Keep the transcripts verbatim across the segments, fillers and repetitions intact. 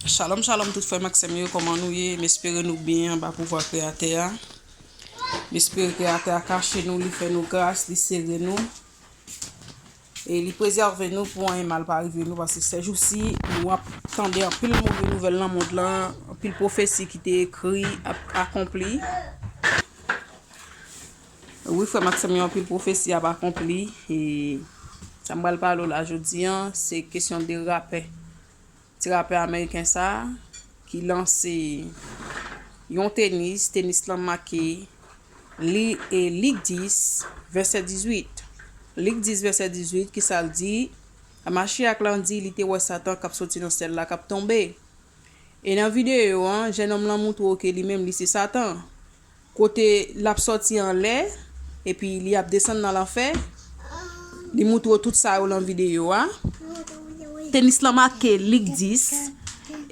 Shalom, shalom, tout frè m ak sè m yo, kòman nou ye? M espere nou byen anba pouvwa Kreyatè a. M espere Kreyatè a kache nou, li fè nou gras, li sere nou. E li prezève nou pou anyen mal pa rive nou, paske sèjousi, nou ap tande anpil move nouvèl nan mond lan, anpil pwofesi ki te ekri ap akonpli. Wi, frè m ak sè m yo, anpil pwofesi ap akonpli. E sa m pral pale w la jodi a, se kesyon de rapè. Ti rapè ameriken sa a, ki lanse yon tenis, tenis lan make li, e, Lik dis, vèsè dizuit. Lik dis, vèsè dizuit, ki sa l di? Machyak lan di li te wè Satan k ap soti nan syèl la, k ap tonbe. E nan videyo an, jènòm lan montre w ke li menm, li se Satan. Kote l ap sòti anlè, epi li ap desann nan lanfè. Li montre w tout sa yo lan videyo a. Tenis lan make Lik dis,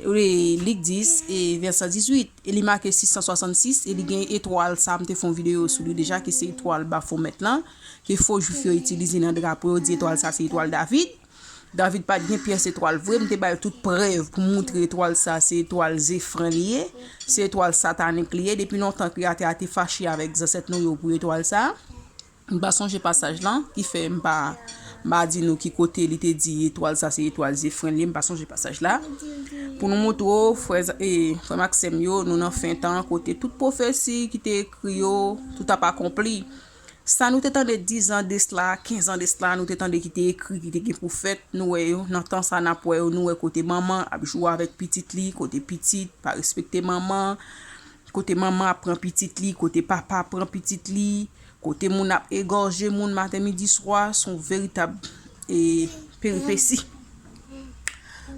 wi, Lik dis, e vèsè dizuit. E li make sis san swasannsis, e li gen etwal sa, m te fè yon videyo sou li deja, ki se etwal Bafomèt lan, ke fo jwif yo itilize nan drapo yo, di etwal sa se etwal David. David pa t gen pyès etwal vre, m te bay tout prèv pou montre etwal sa se etwal zefren li ye, se etwal satanik li ye, depi lontan Kreyatè a te fache avèk zansèt nou yo pou etwal sa. M pa sonje pasaj lan, ki fè m pa, m pa di nou ki kote li te di etwal sa se etwal zefren li ye, m pa sonje pasaj la. Pou nou montre w, frè, e, frè m ak sè m yo, nou nan fen tan, kote tout pwofesi ki te ekri yo, tout ap akonpli. Sa nou te tande diz an de sla, kenz an de sla, nou te tande ki te ekri, ki te gen pou fèt, nou wè yo, nan tan sa n ap wè yo, nou wè kote manman ap joure avèk pitit li, kote pitit pa respekte manman, kote manman ap pran pitit li, kote papa ap pran pitit li, kote moun ap egòje moun maten, midi, swa, se yon veritab, e, peripesi.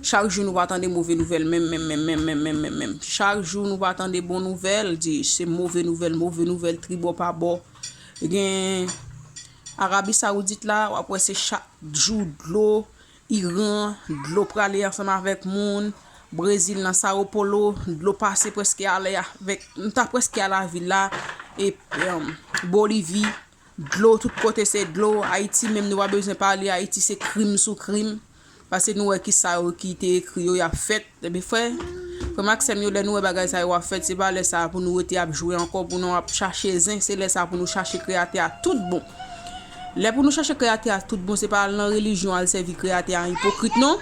Chak jou nou pa tande move nouvèl, menm, menm, menm, menm, menm, menm, menm, menm. Chak jou nou pa tande bon nouvèl, di se move nouvèl, move nouvèl, tribò pa bò. Gen Arabi Sawoudit la, w ap wè se chak jou dlo, Iran, dlo prale ansanm avèk moun, Brezil nan Sao Paulo, dlo pase prèske ale avèk, nou ta prèske al lavil la, e, em, Bolivi, dlo, tout kote se dlo, Ayiti menm nou pa bezwen pale, Ayiti se krim sou krim. Paske nou wè ki sa yo ki te ekri yo, y ap fèt. Ebyen, frè, frè m ak sè m yo, lè nou wè bagay sa yo ap fèt, se pa lè sa a pou nou rete ap joure ankò, pou nou ap chache zen, se lè sa a pou nou chache Kreyatè a tout bon. Lè pou nou chache Kreyatè a tout bon, se pa al nan relijyon, al sèvi Kreyatè a ipokrit, non.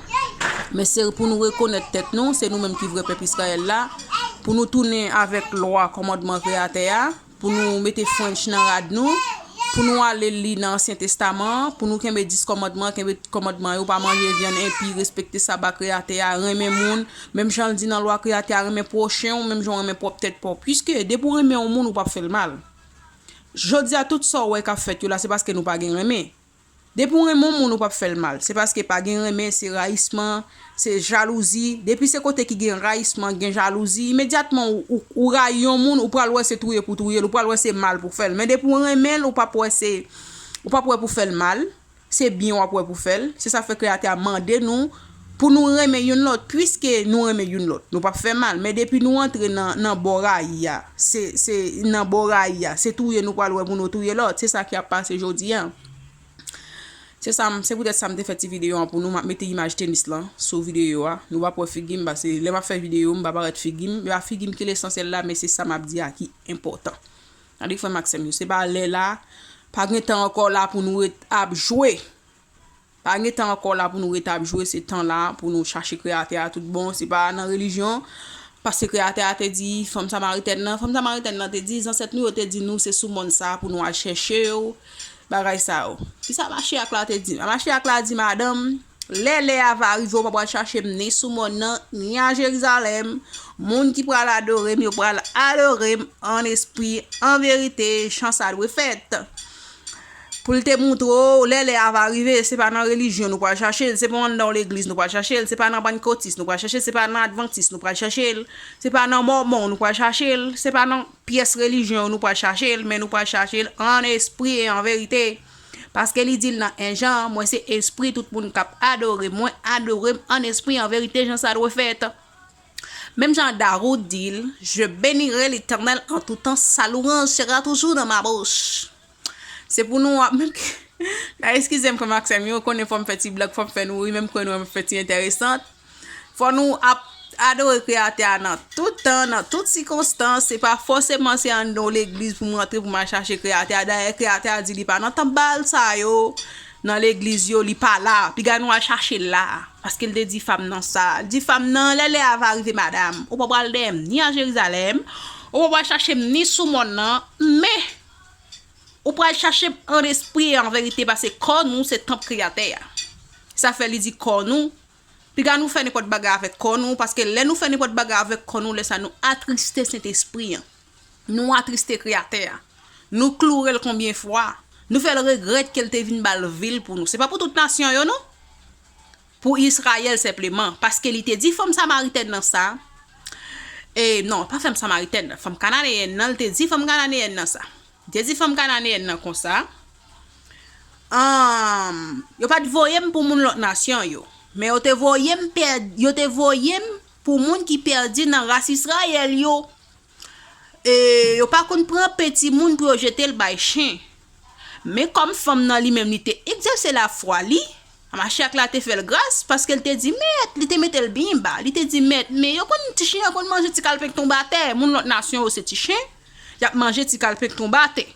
Men se pou nou rekonèt tèt nou, se nou menm ki vrè pèp Izrayèl la, pou nou tounen avèk lwa, kòmandman Kreyatè a, pou nou mete French nan rad nou, pou nou ale li nan Ansyen Testaman an, pou nou kenbe dis kòmandman, kenbe tout kòmandman yo, pa manje vyann enpi, respekte saba Kreyatè a, renmen moun, menm jan l di nan lwa Kreyatè a, renmen pwochen w, menm jan w renmen pwòp tèt pa w. Piske depi w renmen yon moun, ou p ap fè l mal. Jodi a, tout sa w wè k ap fèt yo la, se paske nou pa gen renmen. Depi w renmen yon moun, ou p ap fè l mal. Se paske pa gen renmen, se rayisman, se jalouzi. Depi se kote ki gen rayisman, gen jalouzi, imedyatman ou, ou, ou rayi yon moun, ou pral wè se touye pou touye l, ou pral wè se mal pou fè l. Men depi w renmen l, ou p ap wè se, ou p ap wè pou fè l mal. Se byen w ap wè pou fè l. Se sa fè Kreyatè a mande nou pou nou renmen youn lòt, piske nou renmen youn lòt. Nou p ap fè mal. Men depi nou antre nan, nan bò rayi a, se, se nan bò rayi a, se touye nou pral wè pou nou touye lòt. Se sa ki ap pase jodi a. Se sa m, se poutèt sa m te fè ti videyo an pou nou. M ap mete imaj tenis lan sou videyo a. Nou p ap wè figi m, paske lè m ap fè videyo, m pa parèt figi m. E pa figi m ki lesansyèl la, men se sa m ap di a ki enpòtan. Tande, frè m ak sè m yo, se pa lè la, pa gen tan ankò la pou nou ret ap jwe. Pa gen tan ankò la pou nou ret ap jwe, se tan la pou nou chache Kreyatè a tout bon. Se pa nan relijyon, paske Kreyatè a te di fanm samaritèn nan, fanm samaritèn nan te di, zansèt nou yo te di nou se sou mòn sa a pou nou al chèche yo, bagay sa yo. Kisa Machyak la te di? Machyak la di, madanm, lè lè a va rive, ou pa pral chache m ni sou mòn nan, ni a Jerizalèm. Moun ki pral adore m, yo pral adore m an espri, an verite, jan sa dwe fèt. Pou l te montre w, lè lè a va rive, se pa nan relijyon nou pral chache l, se pa anndan yon legliz nou pral chache l, se pa nan pannkotis nou pral chache l, se pa nan advantis nou pral chache l, se pa nan mòmon nou pral chache l, se pa nan pyès relijyon yo nou pral chache l, men nou pral chache l an espri e an verite. Paske li di l nan en Jan, mwen se espri, tout moun k ap adore mwen, adore m an espri, an verite, jan sa dwe fèt. Menm jan Dawoud di l, je bénirai l'Éternel en tout temps, sa louange sera toujours dans ma bouche. Se pou nou ap, menm ke, la, eskize m, frè m ak sè m yo, konnen fò m fè ti blag, fò m fè nou ri, menm kwè nou ap fè ti enteresan. Fò nou ap, Adore Kreyatè a nan tout tan, nan tout sikonstans. Se pa fòseman se anndan yon legliz pou m rantre pou m al chache Kreyatè a. Dayè, Kreyatè a di li pa nan tanp Baal sa yo, nan legliz yo, li pa la. Piga nou al chache l la. Paske l te di fanm nan sa. L di fanm nan, lè lè a va rive, madanm, ou pa pral dèyè m ni a Jerizalèm, ou pa pral chache m ni sou mòn nan, men ou pral chache m an espri e an verite, paske kò nou se tanp Kreyatè a. Sa fè li di kò nou, piga nou fè nenpòt bagay avèk kò nou, paske lè nou fè nenpòt bagay avèk kò nou, lè sa nou atriste Sentespri an. Nou atriste Kreyatè a. Nou kloure l konbyen fwa. Nou fè l regrèt ke l te vin ba l vi l pou nou. Se pa pou tout nasyon yo, non. Pou Izrayèl senpleman. Paske li te di fanm samaritèn nan sa. E non, pa fanm samaritèn nan. Fanm kananeyèn nan, li te di fanm kananeyèn nan sa. Li te di fanm kananeyèn nan konsa. Ahn, yo pa t voye m pou moun lòt nasyon yo. Men yo te voye m pè, yo te voye m pou moun ki pèdi nan ras Izrayèl yo. E yo pa konn pran pen timoun pou yo jete l bay chen. Men kòm fanm nan li menm li te egzèse lafwa li, Machak la te fè l gras, paske l te di, Mèt, li te mete l byen ba. Li te di, Mèt, men yo konn, ti chen yo konn manje ti kalpen k tonbe atè. Moun lòt nasyon yo se ti chen. Y ap manje ti kalpen k tonbe atè.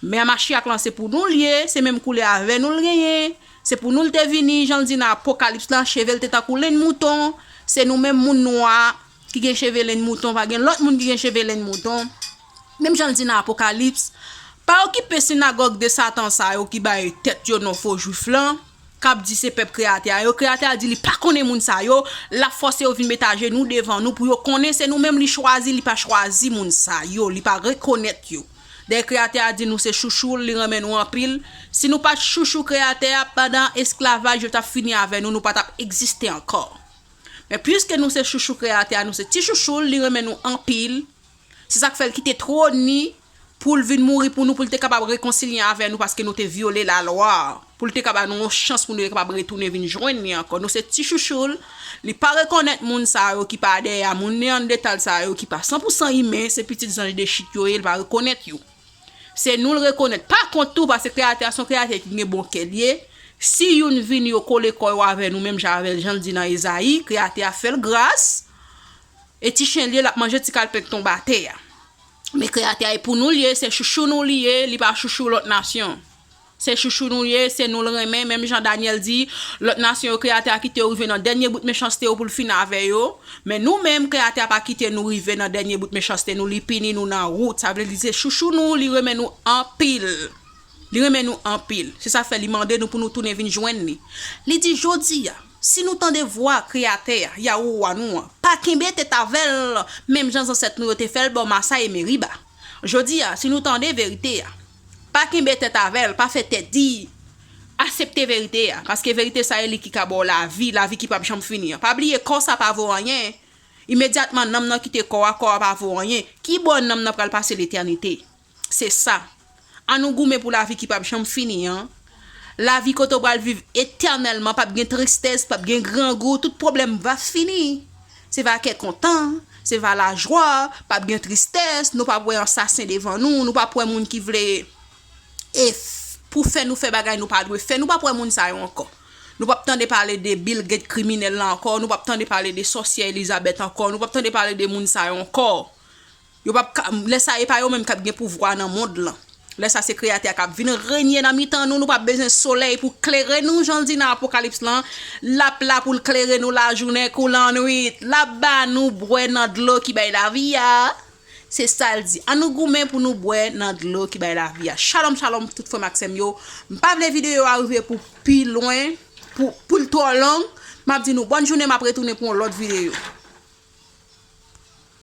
Men Machak lan se pou nou l ye, se menm koulè avè nou l genyen. Se pou nou l te vini, jan l di nan Apokalips lan, cheve l te tankou lenn mouton. Se nou menm moun nwa ki gen cheve lenn mouton, pa gen lòt moun ki gen cheve lenn mouton. Menm jan l di nan Apokalips, pa okipe sinagòg de Satan sa yo ki bay tèt yo non fo jwif lan, k ap di se pèp Kreyatè a yo. Kreyatè a di li pa konnen moun sa yo, l ap fòse yo vin met ajenou devan nou pou yo konnen se nou menm li chwazi, li pa chwazi moun sa yo, li pa rekonèt yo. Dayè Kreyatè a di nou se chouchou l, li renmen nou anpil. Si nou pa t chouchou Kreyatè a, pandan esklavaj yo t ap fini avè nou, nou pa t ap egziste ankò. Men piske nou se chouchou Kreyatè a, nou se ti chouchou l, li renmen nou anpil. Se sa k fè l kite twòn li pou l vin mouri pou nou, pou l te kapab rekonsilye avè nou, paske nou te vyole lalwa a, pou l te ka ba nou yon chans pou nou te kapab retounen vin jwenn li ankò. Nou se ti chouchou l, li pa rekonèt moun sa yo ki pa dèyè a, moun Neandetal sa yo ki pa san pou san imen, se pitit zanj dechit yo ye, li pa rekonèt yo. Se nou l rekonèt. Pa kont tou, paske Kreyatè a se yon Kreyatè ki gen bon kè l ye. Si youn vini, yo kole kò yo avè nou, menm jan avè l, jan l di nan Ezayi, Kreyatè a fè l gras, e ti chen l ye, l ap manje ti kalpen k tonbe atè a. Men Kreyatè a, e pou nou l ye, se chouchou nou li ye, li pa chouchou lòt nasyon. Se chouchou nou ye, se nou l renmen, menm jan Danyèl di, lòt nasyon yo, Kreyatè a kite yo rive nan dènye bout mechanste yo pou l fini avè yo. Men nou menm, Kreyatè a pa kite nou rive nan dènye bout mechanste nou, li pini nou nan wout. Sa vle di se chouchou nou, li renmen nou anpil. Li renmen nou anpil. Se sa fè li mande nou pou nou tounen vin jwenn li. Li di, jodi a, si nou tande vwa Kreyatè a, Yawe wa nou an, pa kenbe tèt avè l, menm jan zansèt nou yo te fè l bò Masa e Meriba. Jodi a, si nou tande verite a, pa kenbe tèt avè l, pa fè tèt di. Aksepte verite a, paske verite sa e li ki ka ba w lavi, lavi ki p ap janm fini an. Pa bliye, kò sa pa vo anyen. Imedyatman nanm nan kite kò a, kò a pa vo anyen. Ki bò nanm nan pral pase letènite? Se sa. Ann nou goumen pou lavi ki p ap janm fini an. Lavi kote w pral viv etènèlman, p ap gen tristès, p ap gen grangou, tout pwoblèm va fini. Se va kè kontan, se va lajwa, p ap gen tristès, nou p ap wè ansasen devan nou, nou p ap wè moun ki vle e f-, pou fè nou fè bagay nou pa dwe fè, nou p ap wè moun sa yo ankò. Nou p ap tande pale de Bill Gates kriminèl la ankò, nou p ap tande pale de sòsyè Elizabeth ankò, nou p ap tande pale de moun sa yo ankò. Yo p ap ka, lè sa e pa yo menm k ap gen pouvwa nan mond lan. Lè sa se Kreyatè a k ap vin renye nan mitan nou, nou p ap bezwen solèy pou klere nou, jan l di nan Apokalips lan, l ap la pou l klere nou lajounen kou lannwit, l ap ba nou bwè nan dlo ki bay lavi a. Se sa l di. Ann nou goumen pou nou bwè nan dlo ki bay lavi a. Shalom, shalom, tout frè m ak sè m yo. M pa vle videyo a rive pou pi lwen, pou, pou l twò long. M ap di nou bòn jounen, m ap retounen pou yon lòt videyo.